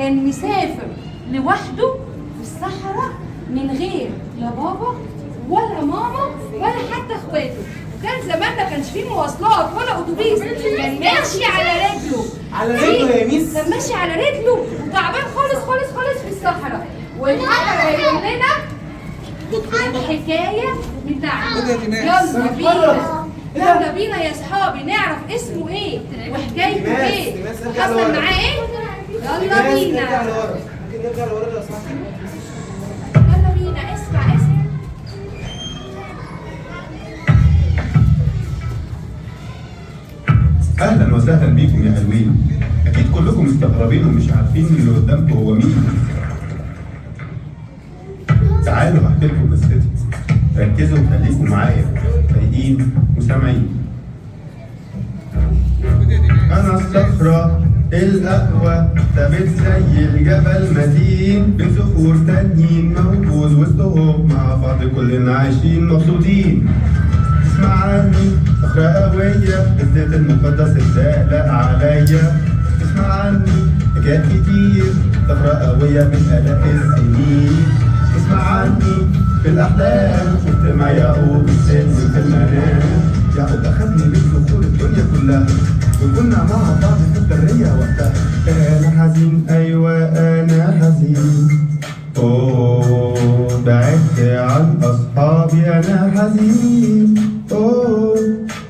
كان مسافر لوحده في الصحراء من غير لا بابا ولا ماما ولا حتى اخواته. وكان زمان ما كانش فيه مواصلات ولا اتوبيس، كان ماشي على رجله. على رجله يا ميس؟ كان ماشي على رجله وتعبان خالص خالص خالص في الصحراء. والحجر هيقول لنا الحكاية بتاعته. يلا بينا يلا بينا يا اصحابي نعرف اسمه ايه وحكايته ايه وحصل معاه ايه. يلا بينا. ممكن نرجع لورا لو سمحتي. يلا بينا. اسمع اسمع. اهلا وسهلا بيكم يا حلوين. اكيد كلكم مستغربين ومش عارفين اللي قدامكم هو مين. تعالوا هحكي لكم قصتي. ركزوا وخليكم معايا فايقين وسامعين. انا الصخرة الأقوى، ثابت زي الجبل متين، بين صخور تانيين موجود وسطهم، مع بعض كلنا عايشين مبسوطين. اسمع عني صخرة قوية، الزيت المقدس اتدلق عليا. اسمع عني حكايات كتير، صخرة قوية من آلاف السنين. اسمع عني في الأحلام، شفت مع يعقوب السلم في المنام. يعقوب أخدني من صخور الدنيا كلها، وكنا مع بعض في البرية وقتها. أنا حزين، أيوة أنا حزين، أوه بعدت عن أصحابي أنا حزين. أوه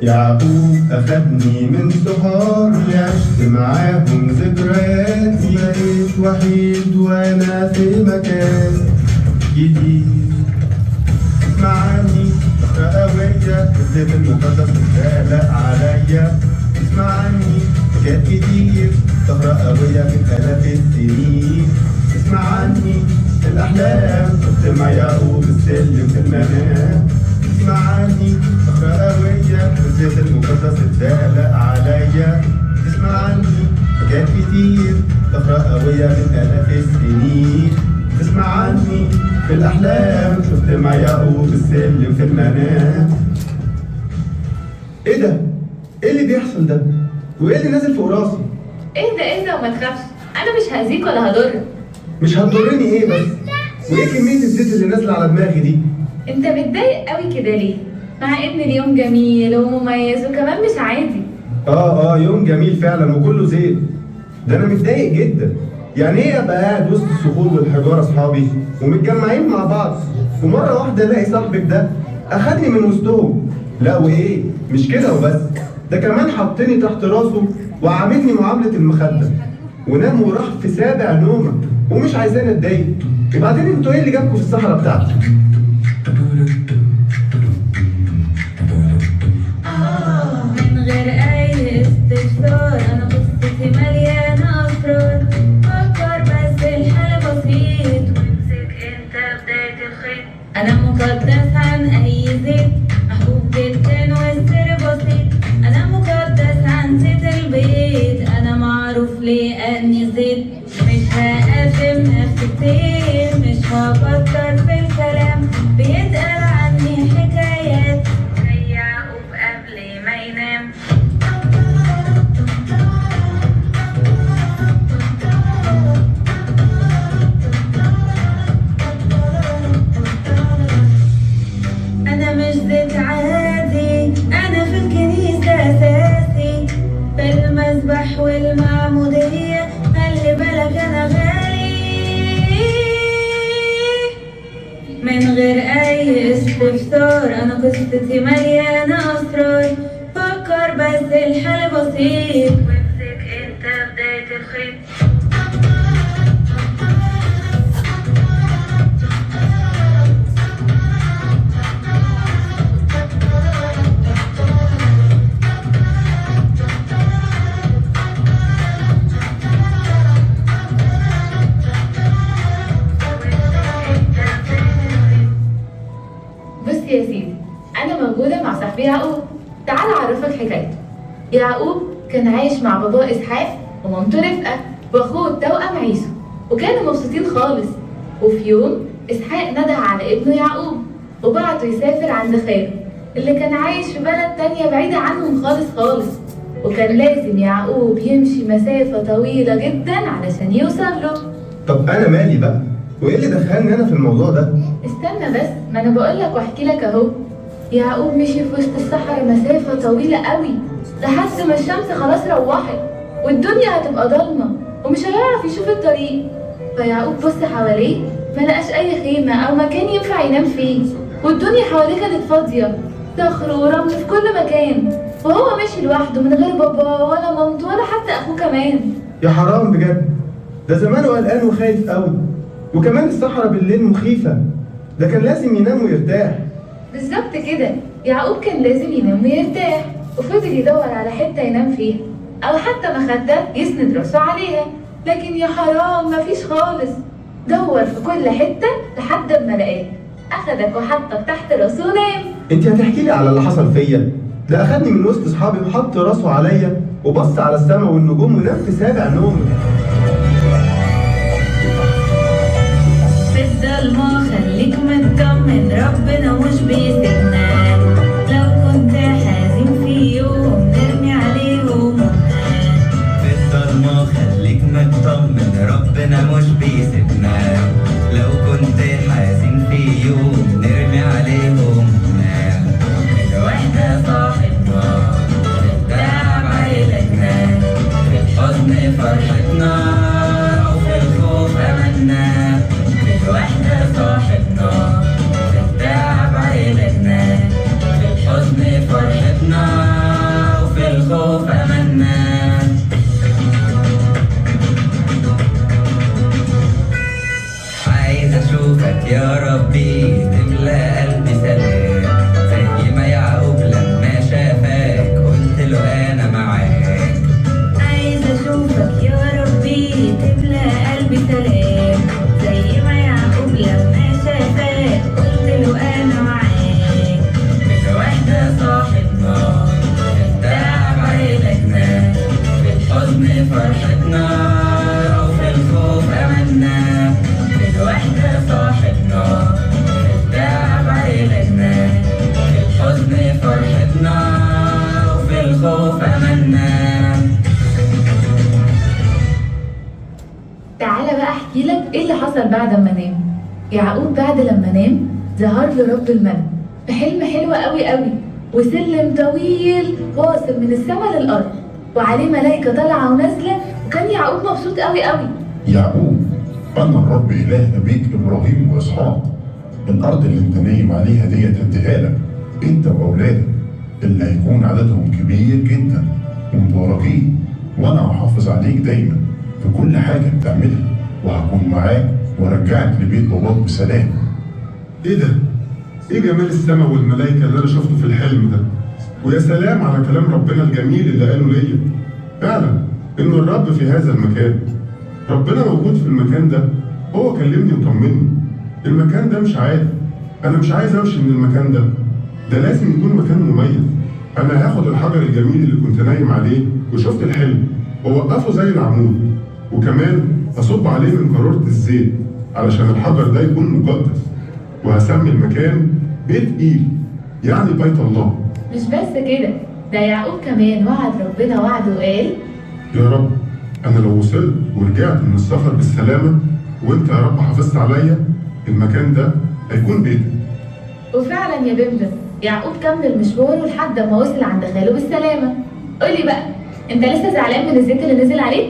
يعقوب أخدني من صحابي، عشت معاهم ذكرياتي، بقيت وحيد وأنا في مكان جديد. اسمع عني صخرة قوية، الزيت المقدس اتدلق عليا. اسمع عني حكايات كتير، صخرة قوية من آلاف السنين. اسمع عني الأحلام، شفت مع يعقوب السلم في المنام. اسمع عني صخرة قوية، الزيت المقدس اتدلق عليا. اسمع عني حكايات كتير، صخرة قوية من آلاف السنين. اسمع عني في الأحلام، شفت مع يعقوب السلم في المنام. إيه ده؟ إيه اللي بيحصل ده؟ وإيه اللي نازل فوق راسي؟ اهدى اهدى وما تخافش، أنا مش هأذيك ولا هضرك. مش هتضرني إيه بس؟ وإيه كمية الزيت اللي نازلة على دماغي دي؟ أنت متضايق قوي كده ليه؟ مع إن اليوم جميل ومميز وكمان مش عادي. يوم جميل فعلا وكله زيت. ده أنا متضايق جدا. يعني ايه ابقى قاعد وسط الصخور والحجارة اصحابي ومتجمعين مع بعض، ومرة واحدة الاقي صاحبك ده اخدني من وسطهم؟ لا وايه، مش كده وبس، ده كمان حطني تحت راسه وعاملني معاملة المخدة، ونام وراح في سابع نومه ومش عايزاني اتضايق. وبعدين انتوا ايه اللي جابكم في الصحراء بتاعتي؟ من غير اي استفسار انا قصتي مليانة اسرار. فكر بس الحل بسيط وامسك انت بداية الخيط. انا مقدس عن اي زيت، محبوب جدا والسر بسيط. انا مقدس عن زيت البيت، انا معروف لاني زيت. مش هقدم نفسي كتير، مش هكتر في الكلام، بيتقال عني حكايات زي يعقوب قبل ما ينام. أنا مش زيت عادي، أنا في الكنيسة أساسي، في المذبح والمعمودية، خلي بالك أنا غالي. من غير أي استفسار أنا قصتي مليانة أسرار. فكر بس الحل بسيط وامسك أنت بداية الخيط. بص يا سيدي، أنا موجودة مع صاحبي يعقوب. تعال أعرفك حكايته. يعقوب كان عايش مع باباه إسحاق ومامته رفقة وأخوه التوأم عيسو، وكانوا مبسوطين خالص. وفي يوم إسحاق نده على ابنه يعقوب وبعته يسافر عند خاله اللي كان عايش في بلد تانية بعيدة عنهم خالص خالص. وكان لازم يعقوب يمشي مسافة طويلة جدا علشان يوصل له. طب انا مالي بقى؟ وايه اللي دخلني انا في الموضوع ده؟ استنى بس، ما انا بقولك واحكي لك اهو. يعقوب مشي في وسط الصحراء مسافة طويلة قوي لحد ما الشمس خلاص روحت والدنيا هتبقى ضلمة ومش هيعرف يشوف الطريق. فيعقوب بص حواليه ما لقاش اي خيمة او مكان ينفع ينام فيه، والدنيا حواليه كانت فاضية، صخر ورمل في كل مكان، وهو ماشي لوحده من غير بابا ولا مامته ولا حتى اخوه كمان. يا حرام بجد، ده زمانه قلقان وخايف قوي، وكمان الصحراء بالليل مخيفة، ده كان لازم ينام ويرتاح. بالظبط كده، يعقوب كان لازم ينام ويرتاح، وفضل يدور على حتة ينام فيها أو حتى مخدة يسند راسه عليها، لكن يا حرام مفيش خالص. دور في كل حتة لحد ما لقاك، أخدك وحطك تحت راسه ونام. انت هتحكي لي على اللي حصل فيا؟ ده أخدني من وسط أصحابي وحط راسه عليا وبص على السما والنجوم ونام في سابع نوم. في الضلمة خليك مطمن، ربنا مش بيسيبنا، لو كنت حزين في يوم نرمي عليه همومنا. في الضلمة خليك مطمن، ربنا مش بيسيبنا، لو كنت حزين في يوم نرمي عليه همومنا. الوحدة صاحبنا، في التعب عيلتنا، في الحزن فرحتنا، وفي الخوف أملنا. الوحدة صاحبنا، في التعب عيلتنا، في الحزن فرحتنا، وفي الخوف أملنا. عايز أشوفك يا ربي تملأ قلبي سلام، زي ما يعقوب لما شافك قلت له أنا معاك. عايز أشوفك يا ربي تملأ قلبي سلام، زي ما يعقوب لما شافك قلت له أنا معاك. الوحدة صاحبنا، في التعب عيلتنا، في الحزن فرحتنا، وفي الخوف أملنا. الوحدة صاحبنا، في التعب عيلتنا، في الحزن فرحتنا، وفي الخوف أملنا. تعالى بقى احكي لك ايه اللي حصل بعد ما نام. يعقوب بعد لما نام ظهر له رب المجد بحلم حلو قوي قوي، وسلم طويل واصل من السماء للارض وعليه ملائكة طالعه ونازلة، وكان يعقوب مبسوط قوي قوي. يعقوب، أنا الرب إله أبيك إبراهيم وإسحاق. الأرض اللي أنت نايم عليها دي هديها لك أنت وأولادك اللي هيكون عددهم كبير جدا ومباركين، وأنا هحافظ عليك دايما في كل حاجة بتعملها، وهكون معاك وارجعك لبيت باباك بسلام. ايه ده؟ ايه جمال السما والملائكة اللي انا شفته في الحلم ده؟ ويا سلام على كلام ربنا الجميل اللي قاله ليا. فعلا ان الرب في هذا المكان، ربنا موجود في المكان ده، هو كلمني وطمني. المكان ده مش عادي، انا مش عايز امشي من المكان ده، ده لازم يكون مكان مميز. انا هاخد الحجر الجميل اللي كنت نايم عليه وشفت الحلم ووقفه زي العمود، وكمان اصب عليه من قارورة الزيت علشان الحجر ده يكون مقدس، وهسمي المكان بيت إيل، يعني بيت الله. مش بس كده، ده يعقوب كمان وعد ربنا وعد وقال يا رب أنا لو وصلت ورجعت من السفر بالسلامة وأنت يا رب حافظت عليا، المكان ده هيكون بيتك. وفعلا يا بمبم يعقوب كمل مشواره لحد ما وصل عند خاله بالسلامة. قولي بقى، انت لسه زعلان من الزيت اللي نزل عليك؟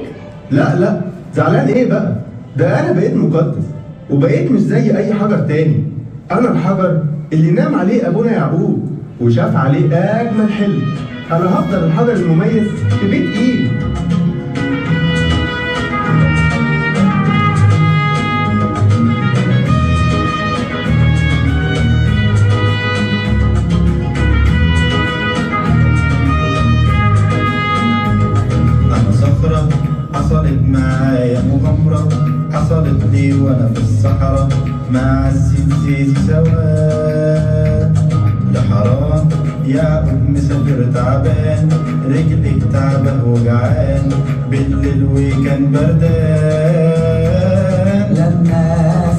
لا لا، زعلان ايه بقى؟ ده انا بقيت مقدس وبقيت مش زي اي حجر تاني. انا الحجر اللي نام عليه ابونا يعقوب وشاف عليه اجمل حلم. انا هفضل الحجر المميز في بيت ايل. أنا صخرة حصلت معايا مغامرة، حصلت لي وأنا في الصحراء مع السيد زيزي سوا. يا حرام يعقوب مسافر تعبان، رجلي تعبه وجعان، بالليل وكان بردان. لما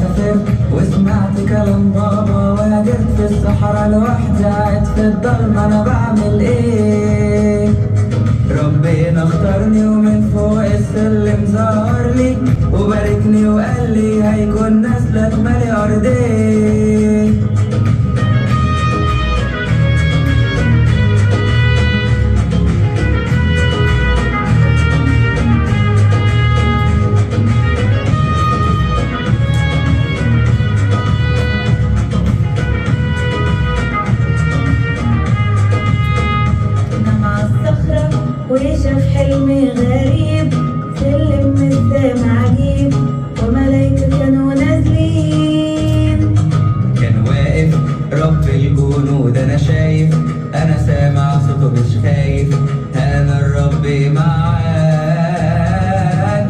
سافرت وسمعت كلام بابا وهاجرت في الصحراء لوحدي، قاعد في الضلمة أنا بعمل إيه؟ رب جنود. انا شايف، انا سامع صوته مش خايف، انا الرب معاك.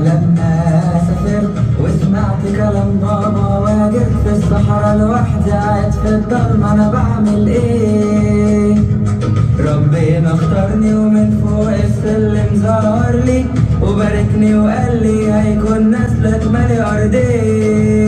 لما سافرت وسمعت كلام بابا وهاجرت في الصحراء لوحدي قاعد في الضلمة، انا بعمل ايه؟ ربنا اختارني ومن فوق السلم ظهر لي وباركني وقال لي هيكون نسلك مالي ارضي.